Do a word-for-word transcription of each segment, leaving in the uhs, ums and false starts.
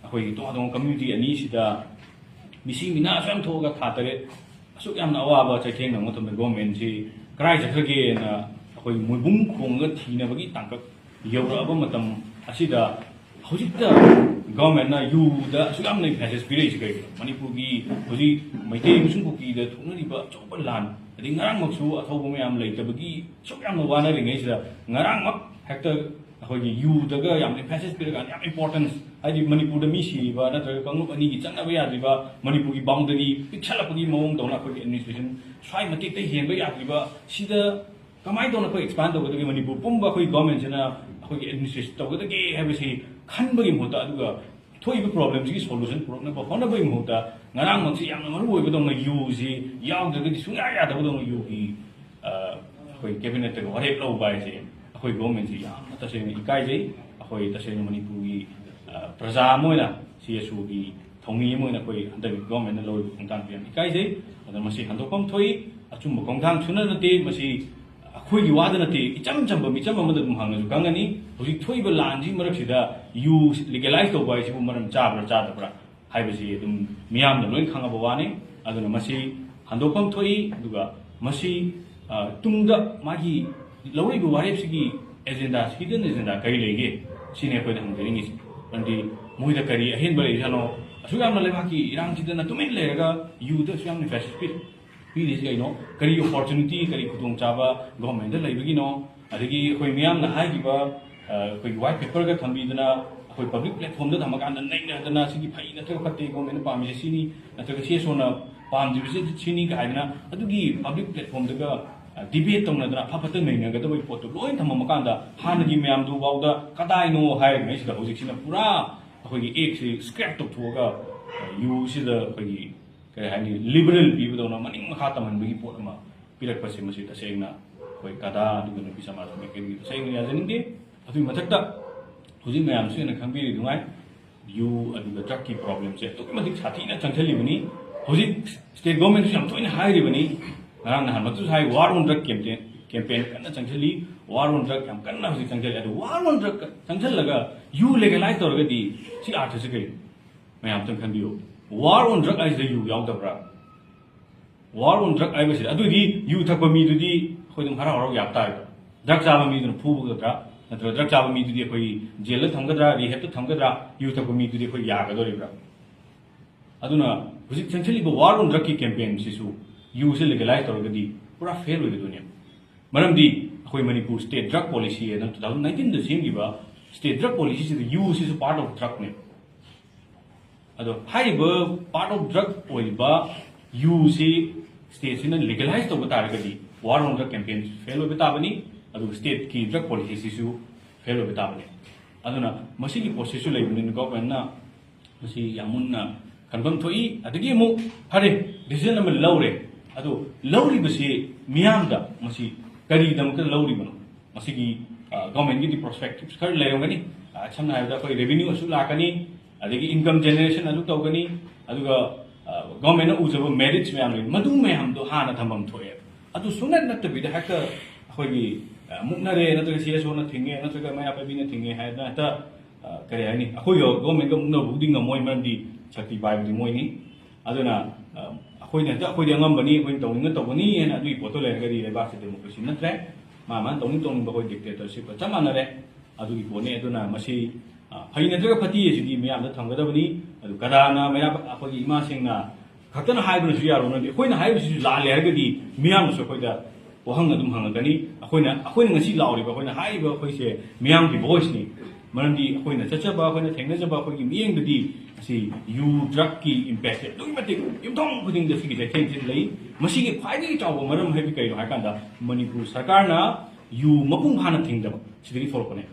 ꯑꯩꯈꯣꯏꯒꯤ ꯇꯣꯉꯥꯟ ꯇꯣꯉꯥꯟꯕ ꯀꯝꯃ꯭ꯌꯨꯅꯤꯇꯤ ꯑꯅꯤꯁꯤꯗ ꯃꯤꯁꯤ ꯃꯤꯅꯥ ꯑꯁꯨꯛ ꯌꯥꯝ ꯊꯣꯛꯑꯒ ꯊꯥ ꯇꯔꯦꯠ ꯑꯁꯨꯛ ꯌꯥꯝꯅ ꯑꯋꯥꯕ ꯆꯩꯊꯦꯡ ꯅꯪꯕ ꯃꯇꯝꯗ ꯒꯣꯔꯃꯦꯟꯁꯤ ꯀꯗꯥꯏ ꯆꯠꯈ꯭ꯔꯒꯦꯅ ꯑꯩꯈꯣꯏ ꯃꯣꯏꯕꯨꯡ ꯈꯣꯡꯉꯒ ꯊꯤꯅꯕꯒꯤ ꯇꯥꯡꯀꯛ ꯌꯧꯔꯛꯑꯕ ꯃꯇꯝ ꯑꯁꯤꯗ ꯍꯧꯖꯤꯛꯇ ꯒꯣꯔꯃꯦꯟꯅ ꯌꯨꯗ ꯑꯁꯨꯛ ꯌꯥꯝꯅ ꯏꯝꯐꯦꯁꯤꯁ ꯄꯤꯔꯛꯏꯁꯤ ꯀꯩꯒꯤꯅꯣ? ꯃꯅꯤꯄꯨꯔꯒꯤ ꯍꯧꯖꯤꯛ ꯃꯩꯇꯩ ꯑꯃꯁꯨꯡ ꯀꯨꯀꯤꯗ ꯊꯣꯛꯅꯔꯤꯕ ꯑꯆꯧꯕ ꯂꯥꯟ, ꯑꯗꯩ ꯉꯔꯥꯡꯃꯛꯁꯨ ꯑꯊꯧꯕ ꯃꯌꯥꯝ ꯂꯩꯇꯕꯒꯤ ꯑꯁꯨꯛ ꯌꯥꯝꯅ ꯋꯥꯅꯔꯤꯉꯩꯁꯤꯗ ꯉꯔꯥꯡꯃꯛ ꯍꯦꯛꯇ ꯑꯩꯈꯣꯏꯒꯤ ꯌꯨꯗꯒ ꯌꯥꯝ ꯏꯝꯐꯦꯁꯤꯁ ꯄꯤꯔꯀꯥꯟꯗ ꯌꯥꯝ ꯏꯝꯄꯣꯔꯇꯦꯟꯁ, ꯍꯥꯏꯗꯤ ꯃꯅꯤꯄꯨꯔꯗ ꯃꯤ ꯁꯤꯔꯤꯕ ꯅꯠꯇ꯭ꯔꯒ ꯀꯥꯡꯂꯨꯞ ꯑꯅꯤꯒꯤ ꯆꯠꯅꯕ ꯌꯥꯗ꯭ꯔꯤꯕ, ꯃꯅꯤꯄꯨꯔꯒꯤ ꯕꯥꯎꯟꯗꯔꯤ ꯄꯤꯛꯁꯜꯂꯛꯄꯒꯤ ꯃꯑꯣꯡ ꯇꯧꯅ ꯑꯩꯈꯣꯏꯒꯤ ꯑꯦꯗꯃꯤꯅꯤꯁꯇ꯭ꯔꯦꯁꯟ ꯁ꯭ꯋꯥꯏ ꯃꯇꯦꯛꯇ ꯍꯦꯟꯕ ꯌꯥꯗ꯭ꯔꯤꯕ ꯁꯤꯗ ꯀꯃꯥꯏꯅ ꯇꯧꯅ ꯑꯩꯈꯣꯏ ꯑꯦꯛꯁꯄꯥꯟ ꯇꯧꯒꯗꯒꯦ? ꯃꯅꯤꯄꯨꯔ ꯄꯨꯝꯕ ꯑꯩꯈꯣꯏ ꯒꯣꯔꯃꯦꯟꯁꯤꯅ ꯑꯩꯈꯣꯏꯒꯤ ꯑꯦꯗꯃꯤꯅꯤꯁꯇ꯭ꯔꯦꯁꯟ ꯇꯧꯒꯗꯒꯦ ꯍꯥꯏꯕꯁꯤ ꯈꯟꯕꯒꯤ ꯃꯍꯨꯠꯇ, ꯑꯗꯨꯒ ꯊꯣꯛꯏꯕ ꯄ꯭ꯔꯣꯕ꯭ꯂꯦꯝꯁꯤꯒꯤ ꯁꯣꯂꯨꯁꯟ ꯄꯨꯔꯛꯅꯕ ꯍꯣꯠꯅꯕꯒꯤ ꯃꯍꯨꯠꯇ, ꯉꯔꯥꯡꯃꯛꯁꯤ ꯌꯥꯝꯅ ꯃꯔꯨ ꯑꯣꯏꯕꯗꯧꯅ ꯌꯨꯁꯤ ꯌꯥꯎꯗ꯭ꯔꯒꯗꯤ ꯁꯨꯡꯌꯥ ꯌꯥꯗꯕꯗꯧꯅ ꯌꯨꯒꯤ, ꯑ, ꯑꯩꯈꯣꯏ ꯀꯦꯕꯤꯅꯦꯠꯇꯒ ꯋꯥꯔꯦꯞ ꯂꯧꯕ ꯍꯥꯏꯁꯦ ꯑꯩꯈꯣꯏ ꯒꯣꯔꯃꯦꯟꯁꯤ ꯌꯥꯝꯅ ꯇꯁꯦꯡꯅ ꯏꯀꯥꯏꯖꯩ꯫ ꯑꯩꯈꯣꯏ ꯇꯁꯦꯡꯅ ꯃꯅꯤꯄꯨꯔꯒꯤ, ꯑ, ꯄ꯭ꯔꯖꯥ ꯑꯃ ꯑꯣꯏꯅ, ꯁꯤ ꯑꯦꯁ ꯑꯣꯒꯤ ꯊꯧꯃꯤ ꯑꯃ ꯑꯣꯏꯅ ꯑꯩꯈꯣꯏ ꯍꯟꯗꯛꯀꯤ ꯒꯣꯔꯃꯦꯟꯅ ꯂꯧꯔꯤꯕ ꯈꯣꯡꯊꯥꯡꯁꯤ ꯌꯥꯝ ꯏꯀꯥꯏꯖꯩ꯫ ꯑꯗꯨꯅ ꯃꯁꯤ ꯍꯟꯗꯣꯛꯐꯝ ꯊꯣꯛꯏ꯫ ꯑꯆꯨꯝꯕ ꯈꯣꯡꯊꯥꯡꯁꯨ ꯅꯠꯇꯦ ꯃꯁꯤ꯫ ꯑꯩꯈꯣꯏꯒꯤ ꯋꯥꯗ ꯅꯠꯇꯦ, ꯏꯆꯝ ꯆꯝꯕ ꯃꯤꯆꯝ ꯑꯃꯗ ꯑꯗꯨꯝ ꯍꯪꯉꯁꯨ ꯈꯪꯒꯅꯤ꯫ ꯍꯧꯖꯤꯛ ꯊꯣꯛꯏꯕ ꯂꯥꯟꯁꯤꯒꯤ ꯃꯔꯛꯁꯤꯗ ꯌꯨ ꯂꯤꯒꯦꯂꯥꯏꯁ ꯇꯧꯕ ꯍꯥꯏꯁꯤꯕꯨ ꯃꯔꯝ ꯆꯥꯕ꯭ꯔꯥ ꯆꯥꯗꯕ꯭ꯔꯥ ꯍꯥꯏꯕꯁꯤ ꯑꯗꯨꯝ ꯃꯤꯌꯥꯝꯅ ꯂꯣꯏ ꯈꯪꯉꯕ ꯋꯥꯅꯤ꯫ ꯑꯗꯨꯅ ꯃꯁꯤ ꯍꯟꯗꯣꯛꯐꯝ ꯊꯣꯛꯏ꯫ ꯑꯗꯨꯒ ꯃꯁꯤ, ꯑ, ꯇꯨꯡꯗ ꯃꯥꯒꯤ ꯂꯧꯔꯛꯏꯕ ꯋꯥꯔꯦꯞꯁꯤꯒꯤ ꯑꯦꯖꯦꯟꯗꯥ, ꯍꯤꯗꯟ ꯑꯦꯖꯦꯟꯗꯥ ꯀꯔꯤ ꯂꯩꯒꯦ? ꯁꯤꯅꯤ ꯑꯩꯈꯣꯏꯅ ꯍꯪꯖꯅꯤꯡꯉꯤꯁꯤ꯫ ꯃꯔꯝꯗꯤ ꯃꯣꯏꯗ ꯀꯔꯤ ꯑꯍꯦꯟꯕ ꯂꯩꯖꯥꯠꯅꯣ? ꯑꯁꯨꯛ ꯌꯥꯝꯅ ꯂꯩꯕꯥꯛꯀꯤ ꯏꯔꯥꯡꯁꯤꯗꯅ ꯇꯨꯃꯤꯟ ꯂꯩꯔꯒ ꯌꯨꯗ ꯑꯁꯨꯛ ꯌꯥꯝꯅ ꯏꯝꯐꯦꯁꯤꯁ ꯄꯤꯔꯤ꯫ ꯄꯤꯔꯤꯁꯤ ꯀꯩꯅꯣ? ꯀꯔꯤ ꯑꯣꯄꯣꯔꯆꯨꯅꯤꯇꯤ, ꯀꯔꯤ ꯈꯨꯗꯣꯡꯆꯥꯕ ꯒꯣꯔꯃꯦꯟꯗ ꯂꯩꯕꯒꯤꯅꯣ? ꯑꯗꯒꯤ ꯑꯩꯈꯣꯏ ꯃꯤꯌꯥꯝꯅ ꯍꯥꯏꯈꯤꯕ, ꯑ, ꯑꯩꯈꯣꯏꯒꯤ ꯋꯥꯏꯠ ꯄꯦꯄꯔꯒ ꯊꯝꯕꯤꯗꯅ, ꯑꯩꯈꯣꯏ ꯄꯕ꯭ꯂꯤꯛ ꯄ꯭ꯂꯦꯠꯐꯣꯔꯝꯗ ꯊꯝꯃꯀꯥꯟꯗ ꯅꯩꯅꯗꯅ, ꯁꯤꯒꯤ ꯐꯩ ꯅꯠꯇ꯭ꯔꯒ ꯐꯠꯇꯦ, ꯒꯣꯔꯃꯦꯟꯅ ꯄꯥꯝꯃꯤꯁꯦ ꯁꯤꯅꯤ, ꯅꯠꯇ꯭ꯔꯒ ꯁꯤ ꯑꯦꯁ ꯑꯣꯅ ꯄꯥꯝꯗ꯭ꯔꯤꯕꯁꯤ ꯁꯤꯅꯤ ꯀꯥꯏꯗꯅ, ꯑꯗꯨꯒꯤ ꯄꯕ꯭ꯂꯤꯛ ꯄ꯭ꯂꯦꯠꯐꯣꯔꯝꯗꯒ, ꯑ, ꯗꯤꯕꯦꯠ ꯇꯧꯅꯗꯅ ꯑꯐ ꯐꯠꯇ ꯅꯩꯅꯒꯗꯕꯒꯤ ꯄꯣꯠꯇꯨ ꯂꯣꯏ ꯊꯝꯃꯝꯃꯀꯥꯟꯗ, ꯍꯥꯟꯅꯒꯤ ꯃꯌꯥꯝꯗꯨ ꯐꯥꯎꯗ ꯀꯗꯥꯏꯅꯣ ꯍꯥꯏꯔꯤꯉꯩꯁꯤꯗ ꯍꯧꯖꯤꯛꯁꯤꯅ ꯄꯨꯔꯥ ꯑꯩꯈꯣꯏꯒꯤ ꯑꯦꯛꯁꯤ ꯁ꯭ꯀ꯭ꯔꯦꯞ ꯇꯧꯊꯣꯛꯑꯒ, ꯑ, ꯌꯨꯁꯤꯗ ꯑꯩꯈꯣꯏꯒꯤ ꯀꯔꯤ ꯍꯥꯏꯅꯤ, ꯂꯤꯕꯔꯦꯜ ꯄꯤꯕꯗꯧꯅ ꯃꯅꯤꯡ ꯃꯈꯥ ꯇꯝꯍꯟꯕꯒꯤ ꯄꯣꯠ ꯑꯃ ꯄꯤꯔꯛꯄꯁꯦ, ꯃꯁꯤ ꯇꯁꯦꯡꯅ ꯑꯩꯈꯣꯏ ꯀꯗꯥ ꯑꯗꯨꯒ ꯅꯨꯄꯤ ꯁꯃꯥꯖ ꯃꯥꯏꯀꯩꯗꯒꯤ ꯇꯁꯦꯡꯅ ꯌꯥꯖꯅꯤꯡꯗꯦ꯫ ꯑꯗꯨꯒꯤ ꯃꯊꯛꯇ ꯍꯧꯖꯤꯛ ꯃꯌꯥꯝꯁꯨ ꯍꯦꯟꯅ ꯈꯪꯕꯤꯔꯤꯗꯨꯉꯥꯏ, ꯌꯨ ꯑꯗꯨꯒ ꯗ꯭ꯔꯛꯀꯤ ꯄ꯭ꯔꯣꯕ꯭ꯂꯦꯝꯁꯦ ꯑꯗꯨꯛꯀꯤ ꯃꯇꯤꯛ ꯁꯥꯊꯤꯅ ꯆꯪꯁꯤꯜꯂꯤꯕꯅꯤ꯫ ꯍꯧꯖꯤꯛ ꯁ꯭ꯇꯦꯠ ꯒꯣꯔꯃꯦꯟꯁꯨ ꯌꯥꯝ ꯇꯣꯏꯅ ꯍꯥꯏꯔꯤꯕꯅꯤ꯫ ꯉꯔꯥꯡ ꯅꯍꯥꯟꯃꯛꯇꯁꯨ ꯍꯥꯏ, ꯋꯥꯔ ꯑꯣꯟ ꯗ꯭ꯔꯛ ꯀꯦꯝꯄꯦꯟ, ꯀꯦꯝꯄꯦꯟ ꯀꯟꯅ ꯆꯪꯁꯤꯜꯂꯤ꯫ War on drug ꯌꯥꯝ ꯀꯟꯅ ꯍꯧꯖꯤꯛ ꯆꯪꯁꯤꯜꯂꯦ꯫ ꯑꯗꯣ war on drug ꯆꯪꯁꯤꯜꯂꯒ ꯌꯨ ꯂꯤꯒꯦꯂꯥꯏꯁ ꯇꯧꯔꯒꯗꯤ ꯁꯤ ꯑꯥꯔꯊꯁꯦ ꯀꯩꯅꯣ? ꯃꯌꯥꯝ ꯑꯝꯇꯪ ꯈꯟꯕꯤꯌꯨ꯫ War on drug ꯍꯥꯏꯁꯤꯗ ꯌꯨ ꯌꯥꯎꯗꯕ꯭ꯔꯥ? War on drug ꯍꯥꯏꯕꯁꯤꯗ ꯑꯗꯨꯗꯤ ꯌꯨ ꯊꯛꯄ ꯃꯤꯗꯨꯗꯤ ꯑꯩꯈꯣꯏ ꯑꯗꯨꯝ ꯍꯔꯥꯎ ꯍꯔꯥꯎ ꯌꯥꯕ ꯇꯥꯔꯦ꯫ ꯗ꯭ꯔꯒ ꯆꯥꯕ ꯃꯤꯗꯨꯅ ꯐꯨꯒꯗ꯭ꯔꯥ? ꯅꯠꯇ꯭ꯔꯒ ꯗ꯭ꯔꯒ ꯆꯥꯕ ꯃꯤꯗꯨꯗꯤ ꯑꯩꯈꯣꯏ ꯖꯦꯜꯗ ꯊꯝꯒꯗ꯭ꯔꯥ, ꯔꯤꯍꯦꯞꯇ ꯊꯝꯒꯗ꯭ꯔꯥ? ꯌꯨ ꯊꯛꯄ ꯃꯤꯗꯨꯗꯤ ꯑꯩꯈꯣꯏ ꯌꯥꯒꯗꯧꯔꯤꯕ꯭ꯔꯥ? ꯑꯗꯨꯅ ꯍꯧꯖꯤꯛ ꯆꯪꯁꯤꯜꯂꯤꯕ war on drugꯀꯤ campaignꯁꯤꯁꯨ ꯌꯨꯁꯦ ꯂꯤꯒꯦꯂꯥꯏꯁ ꯇꯧꯔꯒꯗꯤ ꯄꯨꯔꯥ ꯐꯦꯜ ꯑꯣꯏꯒꯗꯣꯏꯅꯦ꯫ ꯃꯔꯝꯗꯤ ꯑꯩꯈꯣꯏ ꯃꯅꯤꯄꯨꯔ state drug policy ꯍꯥꯏꯅ two thousand nineteenꯗ ꯁꯦꯝꯈꯤꯕ state drug policyꯁꯤꯗ ꯌꯨꯁꯤꯁꯨ part of drugꯅꯦ꯫ ꯑꯗꯣ ꯍꯥꯏꯔꯤꯕ part of drug ꯑꯣꯏꯔꯤꯕ ꯌꯨꯁꯤ stateꯁꯤꯅ ꯂꯤꯒꯦꯂꯥꯏꯁ ꯇꯧꯕ ꯇꯥꯔꯒꯗꯤ war on drug campaign fail ꯑꯣꯏꯕ ꯇꯥꯕꯅꯤ, ꯑꯗꯨꯒ stateꯀꯤ drug policyꯁꯤꯁꯨ ꯐꯦꯜ ꯑꯣꯏꯕ ꯇꯥꯕꯅꯤ꯫ ꯑꯗꯨꯅ ꯃꯁꯤꯒꯤ ꯄꯣꯠꯁꯤꯁꯨ ꯂꯩꯕꯅꯤꯅ governmentꯅ ꯃꯁꯤ ꯌꯥꯝ ꯃꯨꯟꯅ ꯈꯟꯐꯝ ꯊꯣꯛꯏ꯫ ꯑꯗꯒꯤ ꯑꯃꯨꯛ ꯐꯔꯦ, decision ꯑꯃ ꯂꯧꯔꯦ, ꯑꯗꯣ ꯂꯧꯔꯤꯕꯁꯤ ꯃꯤꯌꯥꯝꯗ ꯃꯁꯤ ꯀꯔꯤꯒꯤꯗꯃꯛꯇ ꯂꯧꯔꯤꯕꯅꯣ? ꯃꯁꯤꯒꯤ governmentꯀꯤꯗꯤ perspectives ꯈꯔ ꯂꯩꯔꯝꯒꯅꯤ꯫ ꯁꯝꯅ ꯍꯥꯏꯔꯕꯗ ꯑꯩꯈꯣꯏ revenue ꯑꯁꯨꯛ ꯂꯥꯛꯀꯅꯤ, ꯑꯗꯒꯤ income generation ꯑꯗꯨ ꯇꯧꯒꯅꯤ, ꯑꯗꯨꯒ governmentꯅ ꯎꯖꯕ merits ꯃꯌꯥꯝ ꯂꯩ, ꯃꯗꯨ ꯃꯌꯥꯝꯗꯣ ꯍꯥꯟꯅ ꯊꯝꯐꯝ ꯊꯣꯛꯑꯦ꯫ ꯑꯗꯨ ꯁꯨꯡꯅꯠ ꯅꯠꯇꯕꯤꯗ ꯍꯦꯛꯇ ꯑꯩꯈꯣꯏꯒꯤ ꯃꯨꯛꯅꯔꯦ, ꯅꯠꯇ꯭ꯔꯒ CSOꯅ ꯊꯤꯡꯉꯦ, ꯅꯠꯇ꯭ꯔꯒ ꯃꯩꯔꯥ ꯄꯥꯏꯕꯤꯅ ꯊꯤꯡꯉꯦ ꯍꯥꯏꯗꯅ ꯍꯦꯛꯇ ꯀꯔꯤ ꯍꯥꯏꯅꯤ, ꯑꯩꯈꯣꯏꯒ governmentꯀ ꯃꯨꯛꯅꯕꯕꯨꯗꯤ ꯉꯝꯃꯣꯏ, ꯃꯔꯝꯗꯤ ꯁꯛꯇꯤ ꯄꯥꯏꯕꯗꯤ ꯃꯣꯏꯅꯤ꯫ ꯑꯗꯨꯅ ꯑꯩꯈꯣꯏꯅ ꯍꯦꯛꯇ ꯑꯩꯈꯣꯏꯗꯤ ꯑꯉꯝꯕꯅꯤ, ꯑꯩꯈꯣꯏꯅ ꯇꯧꯅꯤꯡꯅ ꯇꯧꯒꯅꯤ ꯍꯥꯏꯅ ꯑꯗꯨꯒꯤ ꯄꯣꯠꯇꯣ ꯂꯩꯔꯒꯗꯤ ꯂꯩꯕꯥꯛꯁꯤ democracy ꯅꯠꯇ꯭ꯔꯦ꯫ ꯃꯥ ꯃꯥꯅ ꯇꯧꯅꯤꯡ ꯇꯧꯅꯤꯡꯕ ꯑꯩꯈꯣꯏ dictatorshipꯀ ꯆꯞ ꯃꯥꯟꯅꯔꯦ꯫ ꯑꯗꯨꯒꯤ ꯄꯣꯠꯅꯤ꯫ ꯑꯗꯨꯅ ꯃꯁꯤ ꯐꯩ ꯅꯠꯇ꯭ꯔꯒ ꯐꯠꯇꯤ ꯑꯁꯤꯗꯤ ꯃꯤꯌꯥꯝꯗ ꯊꯝꯒꯗꯕꯅꯤ꯫ ꯑꯗꯨ ꯀꯗꯥꯅ ꯃꯩꯔꯥ ꯑꯩꯈꯣꯏꯒꯤ ꯏꯃꯥꯁꯤꯡꯅ ꯈꯛꯇꯅ ꯍꯥꯏꯕꯅꯁꯨ ꯌꯥꯔꯣꯏ, ꯃꯔꯝꯗꯤ ꯑꯩꯈꯣꯏꯅ ꯍꯥꯏꯔꯤꯕꯁꯤꯁꯨ ꯂꯥꯜꯂꯦ ꯍꯥꯏꯔꯒꯗꯤ ꯃꯤꯌꯥꯝꯅꯁꯨ ꯑꯩꯈꯣꯏꯗ ꯋꯥꯍꯪ ꯑꯗꯨꯝ ꯍꯪꯉꯛꯀꯅꯤ꯫ ꯑꯩꯈꯣꯏꯅ ꯑꯩꯈꯣꯏꯅ ꯉꯁꯤ ꯂꯥꯎꯔꯤꯕ, ꯑꯩꯈꯣꯏꯅ ꯍꯥꯏꯔꯤꯕ ꯑꯩꯈꯣꯏꯁꯦ ꯃꯤꯌꯥꯝꯒꯤ voiceꯅꯤ꯫ ꯃꯔꯝꯗꯤ ꯑꯩꯈꯣꯏꯅ ꯆꯠꯆꯕ, ꯑꯩꯈꯣꯏꯅ ꯊꯦꯡꯅꯖꯕ ꯑꯩꯈꯣꯏꯒꯤ ꯃꯤꯠꯌꯦꯡꯗꯗꯤ ꯑꯁꯤ ꯌꯨ drugꯀꯤ impactꯁꯦ ꯑꯗꯨꯛꯀꯤ ꯃꯇꯤꯛ ꯌꯨꯝꯊꯣꯡ ꯈꯨꯗꯤꯡꯗ ꯁꯤꯒꯤ ꯆꯩꯊꯦꯡꯁꯦ ꯂꯩ꯫ ꯃꯁꯤꯒꯤ ꯈ꯭ꯋꯥꯏꯗꯒꯤ ꯆꯥꯎꯕ ꯃꯔꯝ ꯍꯥꯏꯕꯗꯤ ꯀꯩꯅꯣ ꯍꯥꯏ ꯀꯥꯟꯗ ꯃꯅꯤꯄꯨꯔ ꯁꯔꯀꯥꯔꯅ ꯌꯨ ꯃꯄꯨꯡ ꯐꯥꯅ ꯊꯤꯡꯗꯕ ꯁꯤꯗꯒꯤ ꯊꯣꯛꯂꯛꯄꯅꯦ꯫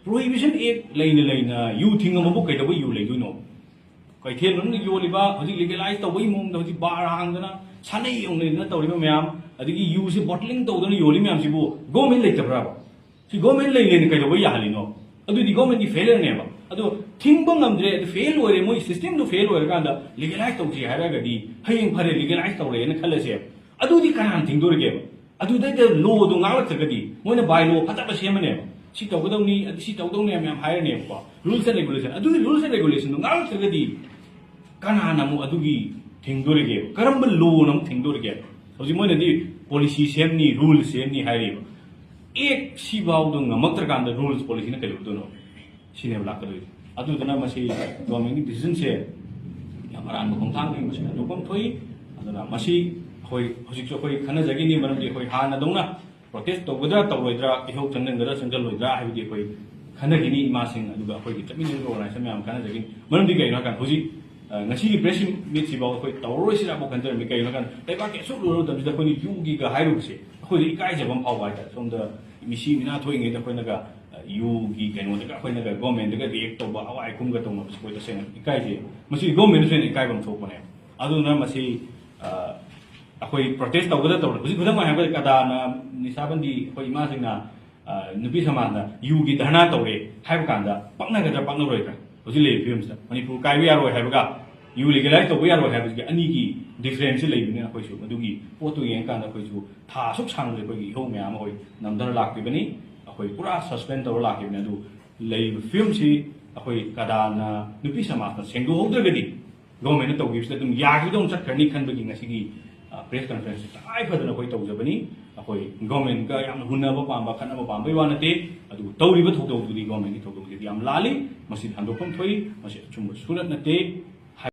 Prohibition Act ꯂꯩꯅ ꯂꯩꯅ ꯌꯨ ꯊꯤꯡꯉꯝꯕꯕꯨ ꯀꯩꯗꯧꯕ ꯌꯨ ꯂꯩꯗꯣꯏꯅꯣ? ꯀꯩꯊꯦꯜ ꯃꯅꯨꯡꯗ ꯌꯣꯜꯂꯤꯕ, ꯍꯧꯖꯤꯛ ꯂꯤꯒꯦꯂꯥꯏꯁ ꯇꯧꯕꯒꯤ ꯃꯑꯣꯡꯗ ꯍꯧꯖꯤꯛ bar ꯍꯥꯡꯗꯅ ꯁꯥꯟꯅꯩ ꯌꯧꯅꯗꯅ ꯇꯧꯔꯤꯕ ꯃꯌꯥꯝ, ꯑꯗꯒꯤ ꯌꯨꯁꯤ bottling ꯇꯧꯗꯅ ꯌꯣꯜꯂꯤ ꯃꯌꯥꯝꯁꯤꯕꯨ government ꯂꯩꯇꯕ꯭ꯔꯥꯕ? ꯁꯤ government ꯂꯩ ꯂꯩꯅ ꯀꯩꯗꯧꯕ ꯌꯥꯍꯜꯂꯤꯅꯣ? ꯑꯗꯨꯗꯤ governmentꯀꯤ failureꯅꯦꯕ꯫ ꯑꯗꯣ ꯊꯤꯡꯕ ꯉꯝꯗ꯭ꯔꯦ, ꯑꯗꯨ fail ꯑꯣꯏꯔꯦ, ꯃꯣꯏ systemꯗꯨ fail ꯑꯣꯏꯔꯀꯥꯟꯗ ꯂꯤꯒꯦꯂꯥꯏꯁ ꯇꯧꯁꯤ ꯍꯥꯏꯔꯒꯗꯤ ꯍꯌꯦꯡ ꯐꯔꯦ ꯂꯤꯒꯦꯂꯥꯏꯁ ꯇꯧꯔꯦꯅ ꯈꯜꯂꯁꯦ, ꯑꯗꯨꯗꯤ ꯀꯅꯥꯅ ꯊꯤꯡꯗꯣꯔꯤꯒꯦꯕ? ꯑꯗꯨꯗꯩꯗ ꯂꯣꯗꯣ ꯉꯥꯛꯂꯛꯇ꯭ꯔꯒꯗꯤ, ꯃꯣꯏꯅ ꯕꯥꯏ ꯂꯣ ꯐꯖꯕ ꯁꯦꯝꯃꯅꯦꯕ, ꯁꯤ ꯇꯧꯒꯗꯧꯅꯤ, ꯑꯗꯨ ꯁꯤ ꯇꯧꯗꯧꯅꯤ ꯃꯌꯥꯝ ꯍꯥꯏꯔꯅꯦꯕꯀꯣ, ꯔꯨꯜꯁ ꯑꯦꯟ ꯔꯦꯒꯨꯂꯦꯁꯟ꯫ ꯑꯗꯨꯒꯤ ꯔꯨꯜꯁ ꯑꯦꯟ ꯔꯦꯒꯨꯂꯦꯁꯟꯗꯣ ꯉꯥꯛꯂꯛꯇ꯭ꯔꯒꯗꯤ ꯀꯅꯥꯅ ꯑꯃꯨꯛ ꯑꯗꯨꯒꯤ ꯊꯤꯡꯗꯣꯔꯤꯒꯦ? ꯀꯔꯝꯕ ꯂꯣꯅ ꯑꯃꯨꯛ ꯊꯤꯡꯗꯣꯔꯤꯒꯦ? ꯍꯧꯖꯤꯛ ꯃꯣꯏꯅꯗꯤ ꯄꯣꯂꯤꯁꯤ ꯁꯦꯝꯅꯤ, ꯔꯨꯜ ꯁꯦꯝꯅꯤ ꯍꯥꯏꯔꯤꯕ꯫ ꯑꯦꯛ ꯁꯤꯐꯥꯎꯗꯣ ꯉꯝꯃꯛꯇ꯭ꯔꯀꯥꯟꯗ ꯔꯨꯜꯁ ꯄꯣꯂꯤꯁꯤꯅ ꯀꯩꯗꯧꯗꯣꯏꯅꯣ? ꯁꯤꯅꯦꯕ ꯂꯥꯛꯀꯗꯣꯏꯁꯦ꯫ ꯑꯗꯨꯗꯨꯅ ꯃꯁꯤ ꯒꯣꯔꯃꯦꯟꯒꯤ ꯗꯤꯁꯤꯖꯟꯁꯦ ꯌꯥꯝ ꯑꯔꯥꯟꯕ ꯈꯣꯡꯊꯥꯡꯅꯤ, ꯃꯁꯤ ꯍꯟꯗꯣꯛꯐꯝ ꯊꯣꯛꯏ꯫ ꯑꯗꯨꯅ ꯃꯁꯤ ꯑꯩꯈꯣꯏ ꯍꯧꯖꯤꯛꯁꯨ ꯑꯩꯈꯣꯏ ꯈꯟꯅꯖꯈꯤꯅꯤ, ꯃꯔꯝꯗꯤ ꯑꯩꯈꯣꯏ ꯍꯥꯟꯅꯗꯧꯅ ꯄ꯭ꯔꯣꯇꯦꯁ ꯇꯧꯒꯗ꯭ꯔꯥ ꯇꯧꯔꯣꯏꯗ꯭ꯔꯥ, ꯏꯍꯧ ꯆꯪꯁꯤꯟꯒꯗ꯭ꯔꯥ ꯆꯪꯁꯤꯜꯂꯣꯏꯗ꯭ꯔꯥ ꯍꯥꯏꯕꯗꯤ ꯑꯩꯈꯣꯏ ꯈꯟꯅꯈꯤꯅꯤ, ꯏꯃꯥꯁꯤꯡ ꯑꯗꯨꯒ ꯑꯩꯈꯣꯏꯒꯤ ꯆꯠꯃꯤꯟꯅꯔꯤꯕ ꯑꯣꯔꯒꯅꯥꯏꯖꯦꯁꯟ ꯃꯌꯥꯝ ꯈꯟꯅꯖꯈꯤꯅꯤ꯫ ꯃꯔꯝꯗꯤ ꯀꯩꯒꯤꯅꯣ ꯍꯥꯏ ꯀꯥꯟꯗ ꯍꯧꯖꯤꯛ ꯑ, ꯉꯁꯤꯒꯤ ꯄ꯭ꯔꯦꯁ ꯃꯤꯠꯁꯤꯐꯥꯎ ꯑꯩꯈꯣꯏ ꯇꯧꯔꯔꯣꯏꯁꯤꯔꯥꯕꯨ ꯈꯟꯖꯔꯝꯃꯤ꯫ ꯀꯩꯒꯤꯅꯣ ꯍꯥꯏ ꯀꯥꯟꯗ ꯂꯩꯕꯥꯛꯀꯤ ꯑꯁꯨꯛ ꯂꯨꯔꯕ ꯃꯇꯝꯁꯤꯗ ꯑꯩꯈꯣꯏꯅ ꯌꯨꯒꯤꯒ ꯍꯥꯏꯔꯨꯕꯁꯦ ꯑꯩꯈꯣꯏꯗ ꯏꯀꯥꯏꯖꯕ ꯑꯃ ꯐꯥꯎꯕ ꯍꯥꯏꯇꯥꯔꯦ꯫ ꯁꯣꯝꯗ ꯃꯤꯁꯤ ꯃꯤꯅꯥ ꯊꯣꯛꯏꯉꯩꯗ ꯑꯩꯈꯣꯏꯅꯒ, ꯑ, ꯌꯨꯒꯤ ꯀꯩꯅꯣꯗꯒ ꯑꯩꯈꯣꯏꯅꯒ ꯒꯣꯔꯃꯦꯟꯗꯒ ꯔꯤꯌꯦꯛ ꯇꯧꯕ, ꯑꯋꯥꯏ ꯈꯨꯝꯒ ꯇꯧꯅꯕꯁꯦ ꯑꯩꯈꯣꯏ ꯇꯁꯦꯡꯅ ꯏꯀꯥꯏꯖꯩ꯫ ꯃꯁꯤ ꯒꯣꯔꯃꯦꯟꯗꯁꯨ ꯍꯦꯟꯅ ꯏꯀꯥꯏꯕ ꯑꯃ ꯊꯣꯛꯄꯅꯦ꯫ ꯑꯗꯨꯅ ꯃꯁꯤ, ꯑ, ꯑꯩꯈꯣꯏ ꯄ꯭ꯔꯣꯇꯦꯁ ꯇꯧꯒꯗ ꯇꯧꯔꯦ꯫ ꯍꯧꯖꯤꯛ ꯈꯨꯗꯝ ꯑꯣꯏꯅ ꯍꯥꯏꯔꯕꯗ ꯀꯗꯥꯅ ꯅꯤꯁꯥꯕꯟꯗꯤ ꯑꯩꯈꯣꯏ ꯏꯃꯥꯁꯤꯡꯅ ꯑ, ꯅꯨꯄꯤ ꯁꯃꯥꯖꯅ ꯌꯨꯒꯤ ꯙꯔꯅꯥ ꯇꯧꯔꯦ ꯍꯥꯏꯕ ꯀꯥꯟꯗ ꯄꯛꯅꯒꯗ꯭ꯔꯥ ꯄꯛꯅꯔꯣꯏꯗ꯭ꯔꯥ? ꯍꯧꯖꯤꯛ ꯂꯩꯔꯤꯕ ꯐꯤꯕꯝꯁꯤꯗ ꯃꯅꯤꯄꯨꯔ ꯀꯥꯏꯕ ꯌꯥꯔꯣꯏ ꯍꯥꯏꯕꯒ ꯌꯨ ꯂꯤꯒꯦꯂꯥꯏꯁ ꯇꯧꯕ ꯌꯥꯔꯣꯏ ꯍꯥꯏꯕꯁꯤꯒꯤ ꯑꯅꯤꯒꯤ ꯗꯤꯐ꯭ꯔꯦꯟꯁꯁꯤ ꯂꯩꯕꯅꯤꯅ ꯑꯩꯈꯣꯏꯁꯨ ꯃꯗꯨꯒꯤ ꯄꯣꯠꯇꯨ ꯌꯦꯡꯉꯀꯥꯟꯗ ꯑꯩꯈꯣꯏꯁꯨ ꯊꯥ ꯑꯁꯨꯛ ꯁꯥꯡꯅ ꯑꯩꯈꯣꯏꯒꯤ ꯏꯍꯧ ꯃꯌꯥꯝ ꯑꯃ ꯑꯩꯈꯣꯏ ꯅꯝꯊꯔ ꯂꯥꯛꯈꯤꯕꯅꯤ, ꯑꯩꯈꯣꯏ ꯄꯨꯔꯥ ꯁꯁꯄꯦꯟ ꯇꯧꯔ ꯂꯥꯛꯈꯤꯕꯅꯤ꯫ ꯑꯗꯨ ꯂꯩꯔꯤꯕ ꯐꯤꯕꯝꯁꯤ ꯑꯩꯈꯣꯏ ꯀꯗꯥꯅ ꯅꯨꯄꯤ ꯁꯃꯥꯖꯅ ꯁꯦꯡꯗꯣꯛꯍꯧꯗ꯭ꯔꯒꯗꯤ ꯒꯣꯔꯃꯦꯟꯅ ꯇꯧꯈꯤꯕꯁꯤꯗ ꯑꯗꯨꯝ ꯌꯥꯈꯤꯕꯗꯧ ꯆꯠꯈ꯭ꯔꯅꯤ ꯈꯟꯕꯒꯤ ꯉꯁꯤꯒꯤ, ꯑ, ꯄ꯭ꯔꯦꯁ ꯀꯟꯐꯔꯦꯟꯁꯁꯤ ꯇꯉꯥꯏ ꯐꯗꯅ ꯑꯩꯈꯣꯏ ꯇꯧꯖꯕꯅꯤ꯫ ꯑꯩꯈꯣꯏ ꯒꯣꯔꯃꯦꯟꯒ ꯌꯥꯝꯅ ꯍꯨꯟꯅꯕ ꯄꯥꯝꯕ, ꯈꯠꯅꯕ ꯄꯥꯝꯕꯒꯤ ꯋꯥ ꯅꯠꯇꯦ, ꯑꯗꯨꯕꯨ ꯇꯧꯔꯤꯕ ꯊꯧꯗꯣꯛꯇꯨꯗꯤ ꯒꯣꯔꯃꯦꯟꯒꯤ ꯊꯧꯗꯣꯛꯇꯨꯗꯤ ꯌꯥꯝ ꯂꯥꯜꯂꯤ, ꯃꯁꯤꯗꯤ ꯍꯟꯗꯣꯛꯐꯝ ꯊꯣꯛꯏ, ꯃꯁꯤ ꯑꯆꯨꯝꯕ ꯁꯨꯅꯠ ꯅꯠꯇꯦ꯫